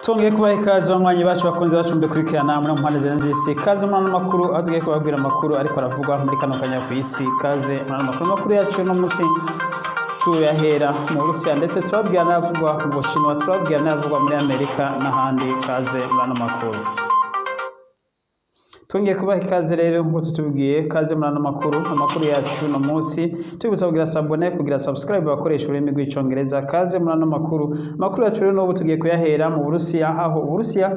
Twongeye kubaha ikaze, banywanyi bacu, bakunze bacu mudukurikirana muri mu mpande zine z'isi. Kaze muri ano makuru, aho tugiye kubabwira amakuru ariko aravugwa muri kano kanya ku isi. Kaze muri ano makuru. Amakuru yacu uno munsi tuyahera mu Burusiya, ndetse turababwira n'ayavugwa mu Bushinwa, turababwira n'ayavugwa muri Amerika n'ahandi. Kaze muri ano makuru. Twongeye kubaha ikaze rero nk'uko tutubwiye. Kaze muri ano makuru. Amakuru yacu uno munsi tubibutsa kugira s'abonner, kugira subscribe bakoresha ururimi rw'Icongereza. Kaze muri ano makuru. Amakuru yacu rero n'ubu tugiye kuyahera mu Burusiya, aho Uburusiya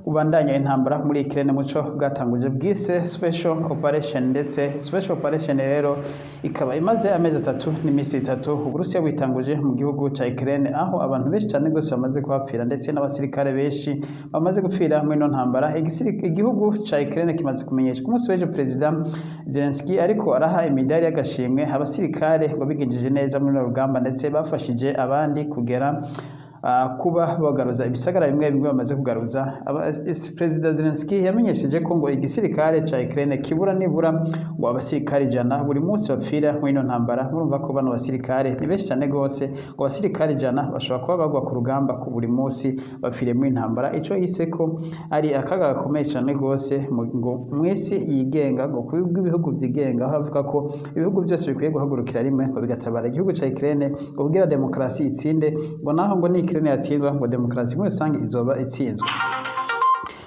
bubandanya intambara muri Ukraine muco bwatanguje bwise special operation. Ndetse special operation rero ikaba imaze amezi 3 n'iminsi 3 Uburusiya bwitanguje mu gihugu ca Ukraine, aho abantu benshi cyane gose bamaze kuhapfira, ndetse n'abasirikare benshi bamaze gupfira muri ino ntambara. Igihugu ca Ukraine kimaze kumenyesha ku munsi w'ejo Perezida Zelensky ariko araha imidari y'agashimwe abasirikare ngo bigenjeje neza muri runo rugamba, ndetse bafashije abandi kugera kuba bagaruza ibisagara bimwe bimwe bamaze kugaruza. Perezida Zelensky yamenyesheje ko ngo igisirikare ca Ukraine kibura nibura ngo abasirikare 100 buri munsi bapfira muri ino ntambara. Murumva ko bano basirikare ni benshi cyane gose, ngo abasirikare 100 bashobora kuba bagwa ku rugamba ku buri munsi bapfiriye muri intambara. Ico yise ko ari akaga gakomeye cyane gose ngo mw'isi yigenga, ngo ku bw'ibihugu vyigenga, aho avuga ko ibihugu byose bikwiye guhagurukira rimwe ngo bigatabara igihugu ca Ukraine, ngo kugira demokarasi itsinde, ngo naho ngo ni Ukraine yatsindwa, ngo demokarasi muri rusange izoba itsinzwe.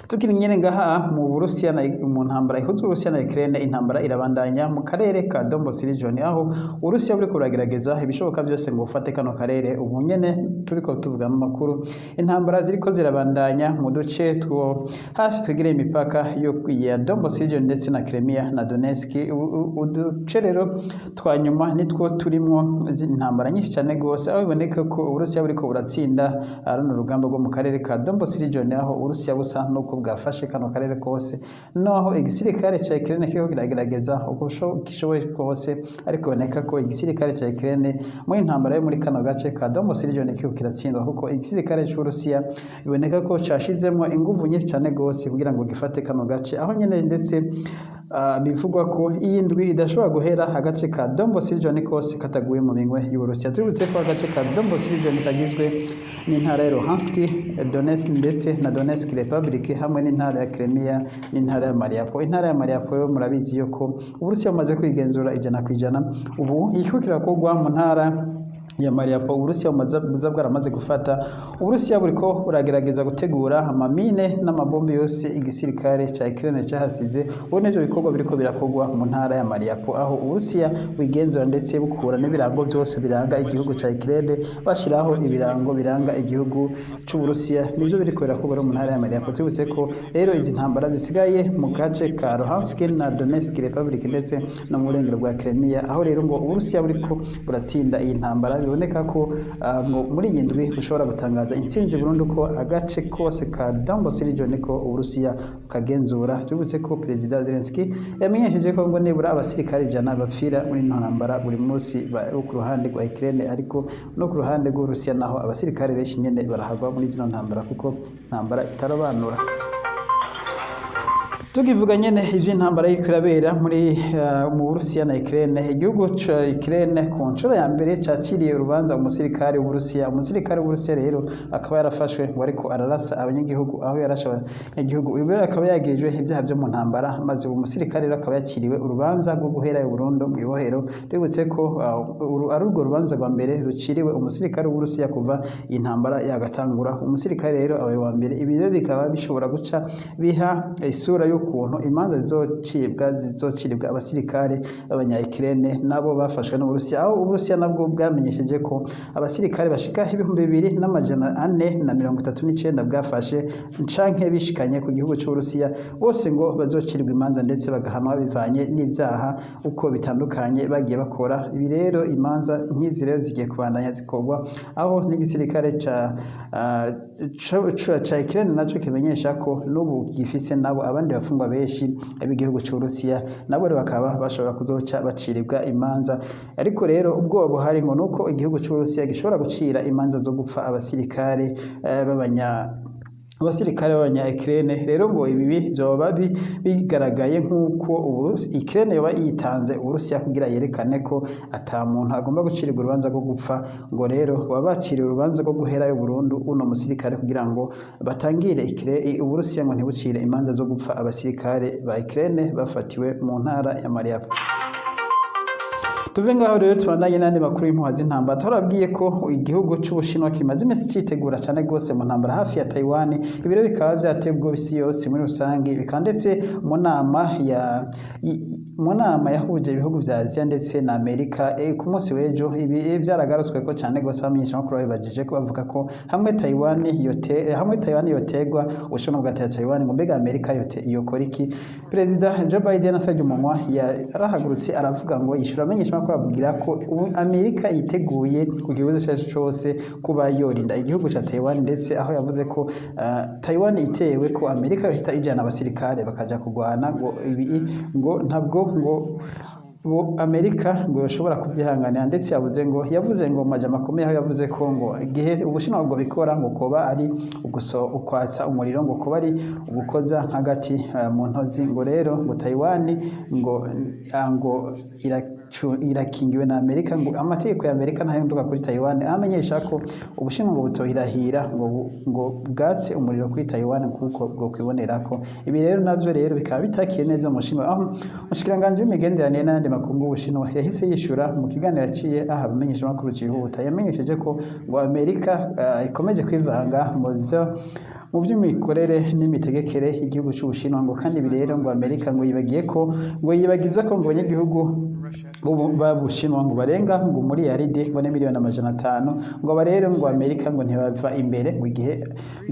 Tukiri nyene ngaha mu Burusiya na mu ntambara ihuza Uburusiya na Ukraine, intambara irabandanya mu karere ka Donbas region, aho Uburusiya buriko buragerageza ibishoboka byose ngo bufate kano karere. Ubu nyene turiko tuvuga amakuru, intambara ziriko zirabandanya mu duce two hafi twegereye imipaka yo ya Donbas region ndetse na Crimea na Donetsk. Uduce rero twa nyuma nitwo turimwo intambara nyinshi cyane gose, aho biboneka ko Uburusiya buriko buratsinda runo rugamba rwo mu karere ka Donbas region, aho Uburusiya busa nuko bwafashe kano karere kose, naho igisirikare ca Ukraine kiriko kiragerageza uko gishoboye kose, ariko biboneka ko igisirikare ca Ukraine muri intambara yo muri kano gace ka Donbas region kiriko kiratsindwa, kuko igisirikare c'Uburusiya biboneka ko cashizemwo inguvu nyinshi cyane gose kugira ngo gifate kano gace, aho nyene ndetse bivugwa ko iyi ndwi idashobora guhera agace ka Donbas region kose kataguye mu minwe y'Uburusiya. Tubibutse ko agace ka Donbas region kagizwe n'intara ya Luhansk, Donetsk ndetse na Donetsk Republic, hamwe n'intara ya Crimea n'intara ya Mariupol. Intara ya Mariupol yo murabizi yuko Uburusiya bumaze kwigenzura 100%. Ubu ikiriko kirakorwa mu ntara ya Mariupol, Uburusiya buza bwaramaze gufata. Uburusiya buriko buragerageza gutegura amamine n'amabombe yose igisirikare ca Ukraine cahasize. Ubu nivyo bikorwa biriko birakorwa mu ntara ya Mariupol, aho Uburusiya bwigenzura ndetse bukura n'ibirango vyose biranga igihugu ca Ukraine, bashiraho ibirango biranga igihugu c'Uburusiya. Nivyo biriko birakorwa rero mu ntara ya Mariupol. Tubibutse ko rero izi ntambara zisigaye mu gace ka Luhansk na Donetsk Republic ndetse no mu burengero bwa Crimea, aho rero ngo Uburusiya buriko buratsinda iyi ntambara. Biboneka ko ngo muri iyi ndwi bushobora gutangaza intsinzi burundu ko agace kose ka Donbas region ko Uburusiya bukagenzura. Tubibutse ko Perezida Zelensky yamenyesheje ko ngo nibura abasirikare 100 bapfira muri ino ntambara buri munsi ku ruhande rwa Ukraine, ariko no ku ruhande rw'Uburusiya naho abasirikare benshi nyene barahagwa muri zino ntambara, kuko intambara itarobanura. Tukivuga nyene ivy'intambara iriko irabera muri mu Burusiya na Ukraine, igihugu ca Ukraine ku nshuro ya mbere caciriye urubanza umusirikare w'Uburusiya. Umusirikare w'Uburusiya rero akaba yarafashwe ngo ariko ararasa abanyagihugu, aho yarashe abanyagihugu. Uyu rero akaba yagirijwe ivyaha vyo mu ntambara, maze uwo musirikare rero akaba yaciriwe urubanza rwo guherayo burundu mw'ibohero. Twibutse ko ari urwo rubanza rwa mbere ruciriwe umusirikare w'Uburusiya kuva iyi ntambara yagatangura. Umusirikare rero abaye uwa mbere. Ibi rero bikaba bishobora guca biha isura y'ukuntu imanza zizocibwa abasirikare b'abanya-Ukraine nabo bafashwe n'Uburusiya, aho Uburusiya nabwo bwamenyesheje ko abasirikare bashika 2439 bwafashe canke bishikanye ku gihugu c'Uburusiya, bose ngo bazocirwa imanza ndetse bagahanwa bivanye n'ivyaha uko bitandukanye bagiye bakora. Ibi rero, imanza nk'izi rero zigiye kubandanya zikorwa, aho n'igisirikare ca Ukraine naco kimenyesha ko n'ubu gifise nabo abandi bafungwa benshi b'igihugu c'Uburusiya, nabo rero bakaba bashobora kuzoca baciribwa imanza. Ariko rero ubwoba buhari ngo nuko igihugu c'Uburusiya gishobora gucira imanza zo gupfa abasirikare b'abanya Abasirikare b'abanya Ukraine rero ngo ibi vyoba bigaragaye nk'uko Ukraine yoba yitanze Uburusiya kugira yerekane ko ata muntu agomba gucirirwa urubanza rwo gupfa. Ngo rero baba baciriwe urubanza rwo guherayo burundu uno musirikare kugira ngo batangire Uburusiya ngo ntibucire imanza zo gupfa abasirikare ba Ukraine bafatiwe mu ntara ya Mariupol. Tuve ngaho rero, tubandanye n'andi makuru y'impuha z'intambara. Turabwiye ko igihugu c'Ubushinwa kimaze iminsi citegura cane gose mu ntambara hafi ya Taiwan. Ibi rero bikaba vyateye ubwoba isi yose muri rusange, bikaba ndetse mu nama yahuje ibihugu vya Aziya ndetse na Amerika ku munsi w'ejo. Ibi vyaragarutswe ko cane gose, abamenyeshamakuru babibajije ko bavuga ko hamwe Taiwan yotegwa, Ubushinwa bugatera Taiwan, ngo mbega Amerika yote yokora iki? Perezida Joe Biden atarya umunwa, yarahagurutse aravuga ngo yishura amenyeshamakuru, ababwira ko ubu Amerika yiteguye ku gihugu icyo ari cyo cyose kuba yorinda igihugu ca Taiwan, ndetse aho yavuze ko Taiwan itewe, ko Amerika yohita ijana abasirikare bakaja kurwana. Ngo ibi ngo ntabwo ngo bo Amerika ngo yoshobora kubyihanganira. Ndetse yavuze ngo mu majambo akomeye, aho yavuze ko ngo igihe Ubushinwa bwo bikora, ngo koba ari uguso ukwatsa umuriro, ngo koba ari ugukoza hagati mu ntozi. Ngo rero ngo Taiwan ngo irakingiwe na Amerika, ngo amategeko ya Amerika ntahinduka kuri Taiwan. Amenyesha ko Ubushinwa ngo butohirahira ngo bwatse umuriro kuri Taiwan kuko bwo kwibonera ko. Ibi rero navyo rero bikaba bitakiye neza mu Bushinwa, aho umushikiranganji w'imigenderanire n'ayandi makungu w'Ubushinwa yahise yishura mu kiganiro yaciye aha abamenyeshamakuru cihuta. Yamenyesheje ko ngo Amerika ikomeje kwivanga mu by'imikorere n'imitegekere y'igihugu c'Ubushinwa. Ngo kandi ibi rero ngo Amerika ngo yibagiye ko ngo yibagiza ko ngo abanyagihugu b'Ubushinwa ngo barenga ngo muri yaridi ngo ni miliyoni 500, ngo aba rero ngo Amerika ngo ntibava imbere, ngo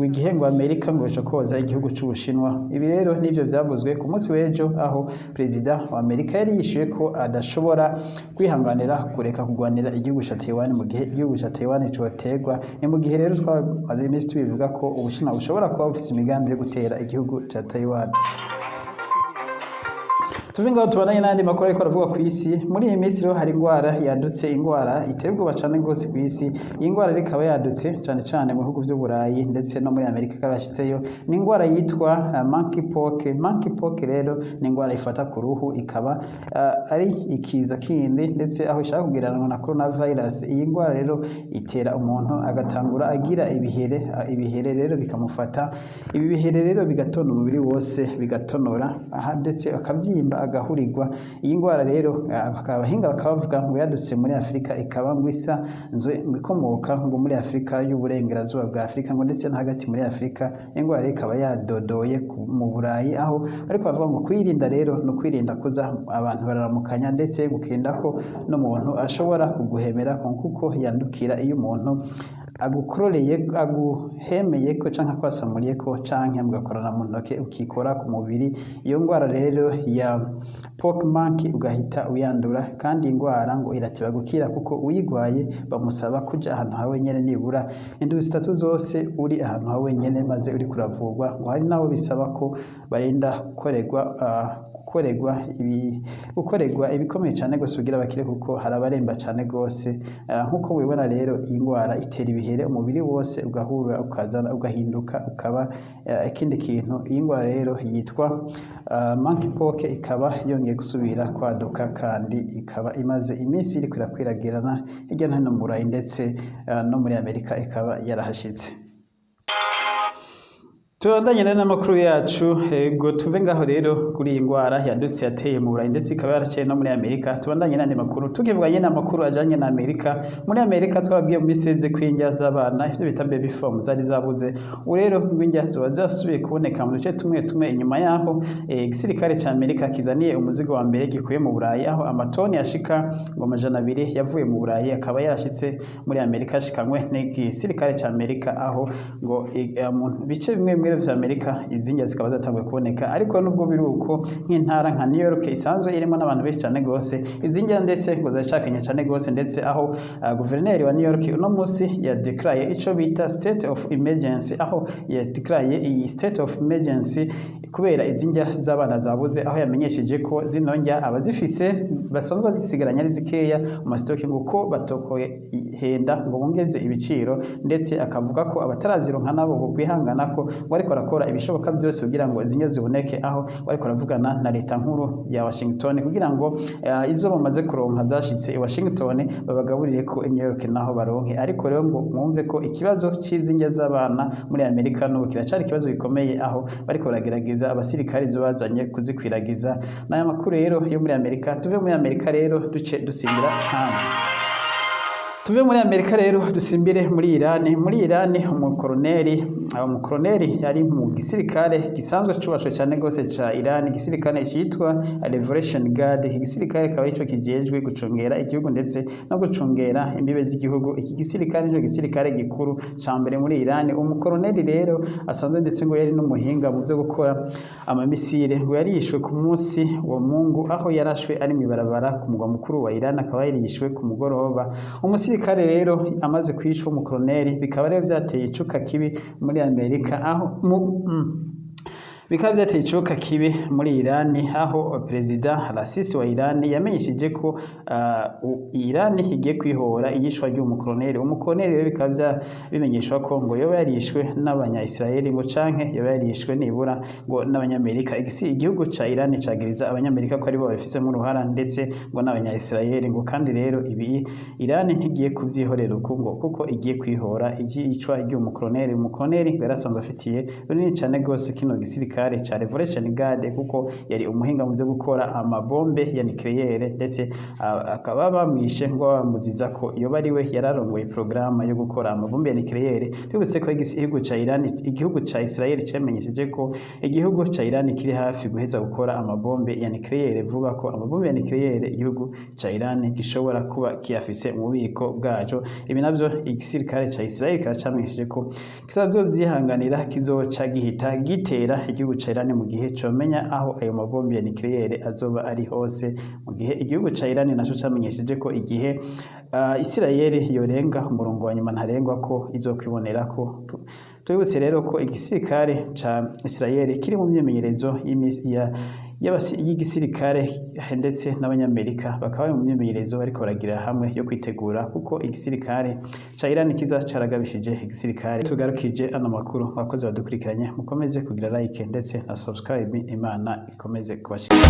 igihe ngo Amerika ngo koza igihugu c'Ubushinwa. Ibi rero nivyo vyavuzwe ku munsi w'ejo, aho perezida wa Amerika yari yishuye ko adashobora kwihanganira kureka kurwanira igihugu ca Taiwan mu gihe igihugu ca Taiwan coterwa. Ni mu gihe rero twamaze iminsi tubivuga ko Ubushinwa bushobora kuba bufise imigambi yo gutera igihugu ca Taiwan. Tuve ngaho, tubandanye n'andi makuru ariko aravuga ku isi. Muri iyi minsi rero hari ingwara yadutse, ingwara iteye ubwoba cane rwose ku isi. Iyi ngwara rero ikaba yadutse cane cane mu bihugu vy'Uburayi, ndetse no muri Amerika ikaba yashitseyo. Ni ingwara yitwa monkeypox. Monkeypox rero ni ingwara ifata ku ruhu, ikaba ari ikiza kindi, ndetse aho ishaka kugereranwa na coronavirus. Iyi ngwara rero itera umuntu agatangura agira ibihere, ibihere rero bikamufata. Ibi bihere rero bigatona umubiri wose, bigatonora aha, ndetse akabyimba, agahurirwa. Iyi ngwara rero abahinga bakaba bavuga ngo yadutse muri Afurika, ikaba ngo isa ngo ikomoka ngo muri Afurika y'uburengerazuba bwa Afurika, ngo ndetse no hagati muri Afurika. Ingwara rero ikaba yadodoye mu Burayi, aho ariko bavuga ngo kwirinda rero ni ukwirinda kuza abantu bararamukanya, ndetse gukirinda ko n'umuntu ashobora kuguhemera, kuko yandukira iyo umuntu agukororeye, aguhemeye ko canke akwasamuriye ko, canke mugakorana mu ntoke, ukikora ku mubiri. Iyo ngwara rero ya pox monkey ugahita uyandura. Kandi ingwara ngo irateba gukira, kuko uyigwaye bamusaba kuja ahantu ha wenyene nibura indwi 3 zose, uri ahantu ha wenyene maze uri kuravurwa. Ngo hari nabo bisaba ko barinda gukorerwa ibikomeye cyane gose kugira bakire, kuko hari abaremba cyane gose. Nkuko mubibona rero, iyi ndwara itera ibihere umubiri wose, ugahura, ukazana, ugahinduka, ukaba ikindi kintu. Iyi ndwara rero yitwa monkeypox ikaba yongeye gusubira kwaduka, kandi ikaba imaze iminsi iriko irakwiragirana hirya no hino mu Burayi, ndetse no muri Amerika ikaba yarahashitse. Tubandanye rero n'amakuru yacu. Ego, tuve ngaho rero kuri iyi ndwara yadutse, yateye mu Burayi, ndetse ikaba yaraciye no muri Amerika. Tubandanye n'andi makuru, tukivuganye n'amakuru ajanye na Amerika. Muri Amerika twababwiye mu minsi iheze ko indya z'abana, ivyo bita baby foam, zari zabuze. Ubu rero ngo indya zoba zasubiye kuboneka mu duce tumwe tumwe, inyuma yaho igisirikare ca Amerika kizaniye umuzigo wa mbere gikuye mu Burayi, aho amatoni ashika ngo 200 yavuye mu Burayi akaba yarashitse muri Amerika, ashikanywe n'igisirikare ca Amerika, aho ngo mu bice bimwe bimwe vya Amerika izi ndya zikaba zatanguye kuboneka. Ariko nubwo biri uko, nk'intara nka New York isanzwe irimo n'abantu benshi cyane gose, izi ndya ndetse ngo ziracakenye cyane gose, ndetse aho guverineri wa New York uno musi yadeclaye ico bita state of emergency, aho yadeclaye iyi state of emergency kubera izi ndya z'abana zabuze, aho yamenyesheje ko zino ndya abazifise. basanzwe bazisigaranye ari zikeya mu ma stock, ngo ko batokohenda ngo bongeze ibiciro, ndetse akavuga ko abatarazironka nabo ngo kwihangana, ko ngo ariko arakora ibishoboka byose kugira ngo izi ndya ziboneke, aho ariko aravugana na leta nkuru ya Washington kugira ngo izo bamaze kuronka zashitse i Washington babagaburire ko i New York naho baronke. Ariko rero ngo mwumve ko ikibazo c'izi ndya z'abana muri Amerika n'ubu kiracari ikibazo gikomeye, aho bariko baragerageza abasirikari izo bazanye kuzikwiragiza. N'aya makuru rero yo muri Amerika. Tuve muri Amerika rero duce dusimbira hano. Tuve muri Amerika rero dusimbire muri Irani. Muri Irani, umukoroneri yari mu gisirikare gisanzwe cubashwe cyane gose ca Irani, igisirikare citwa Revolution Guard. Iki gisirikare kikaba arico kijejwe gucungera igihugu ndetse no gucungera imbibe z'igihugu. Iki gisirikare nico gisirikare gikuru ca mbere muri Irani. Umukoroneri rero asanzwe ndetse ngo yari n'umuhinga mu vyo gukora amamisire, ngo yarishwe ku munsi wa Mungu, aho yarashwe ari mw'ibarabara ku mugwa mukuru wa Irani, akaba yarishwe ku mugoroba. Umusirikare rero amaze kwicwa, umukoroneri, bikaba rero vyateye icuka kibi muri Amerika, aho bikaba vyateye icuka kibi muri Irani, aho perezida Raisi wa Irani yamenyesheje ko Irani igiye kwihora iyicwa ry'umukoroneri. Umukoroneri rero bikaba bimenyeshwa ko ngo yoba yarishwe n'abanya-Israeli, ngo canke yoba yarishwe nibura ngo n'abanyamerika. Igihugu ca Irani cagiriza abanyamerika ko aribo babifisemo uruhara, ndetse ngo n'abanya-Israeli. Ngo kandi rero ibi Irani ntigiye kuvyihorera uku, ngo kuko igiye kwihora iyicwa ry'umukoroneri. Umukoroneri ngo yari asanzwe afitiye runini cane gose kino gisirikare ca Revolution Guard, kuko yari umuhinga mu byo gukora amabombe ya nucléaire, ndetse akaba bamwishe ngo bamuziza ko yoba ari we yararongoye porogaramu yo gukora amabombe ya nucléaire. Twibutse ko igihugu ca Iran, igihugu ca Israel camenyesheje ko igihugu ca Iran kiri hafi guheza gukora amabombe ya nucléaire vuba, ko amabombe ya nucléaire igihugu ca Iran gishobora kuba kiyafise mu bubiko bwaco. Ibi navyo igisirikare ca Israel kikaba camenyesheje ko kitazovyihanganira, kizoca gihita gitera igihugu ca Iran mu gihe comenya aho ayo mabombe ya nucléaire azoba ari hose, mu gihe igihugu ca Iran naco camenyesheje ko igihe Israel yorenga umurongo wa nyuma ntarengwa ko izokwibonera ko. Tubibutse rero ko igisirikare ca Israel kiri mu myimenyerezo y'igisirikare, ndetse n'abanyamerika bakaba bari mu myimenyerezo bariko baragira hamwe yo kwitegura, kuko igisirikare ca Iran kiza caragabishije igisirikare. Tugarukije ano makuru. Mwakoze badukurikiranye, mukomeze kugira like ndetse na subscribe. Imana ikomeze kubashikira.